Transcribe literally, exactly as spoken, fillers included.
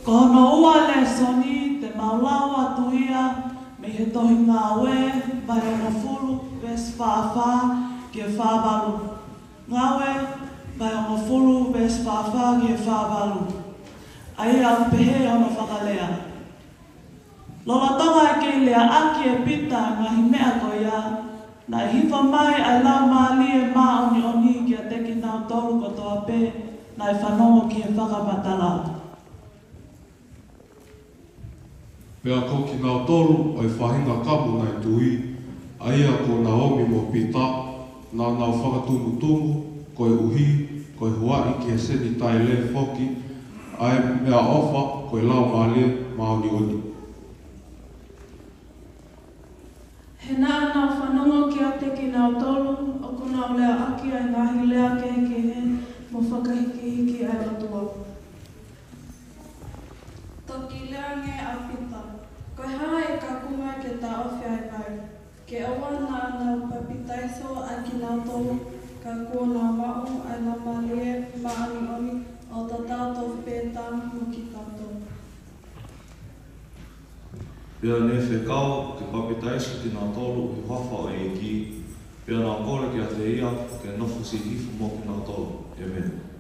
Ko hono ua lēsoni te mau lau atu ia mei he tohi Ngāue, vahe hongofulu, veesi fā fā ki he fā valu. Ngāue, vahe hongofulu, veesi fā fā ki he fā valu. ʻA ia ʻoku pehē hono fakalea. Lolotonga e kei leaʻaki ʻe Pita e ngaahi meʻa ko ia, naʻe hifo mai ʻa e Laumālie Māʻoniʻoni kiate kinautolu kotoa pē naʻe fanongo ki he fakamatala. Pea ko kinautolu ʻo e faʻahinga kapu naʻe tui, ʻa ia ko Naomi mo Pita, naʻa nau fakatumutumu, koeʻuhi ko e huaʻi ki he Senitaile foki ʻa e meʻaʻofa ko e Laumālie Māʻoniʻoni. He naʻa nau fanongo kiate kinautolu ʻoku nau leaʻaki ʻa e ngaahi lea kehekehe mo fakahikihiki ʻa e ʻOtua. Toki lea ange ʻa Pita, ko e hā e kakunga ke taʻofi ai mai? Ke ʻoua naʻa nau papitaiso ʻa kinautolu, ka kuo nau maʻu ʻa e Laumālie Māʻoniʻoni ʻo tatau tofu pē taha mo kitautolu. Pea ne fekau ke papitaiso kinautolu ʻi he huafa ʻo e ʻEiki, pea nau kole kiate ia ke nofo siʻi hifo mo kinautolu. ʻĒmeni.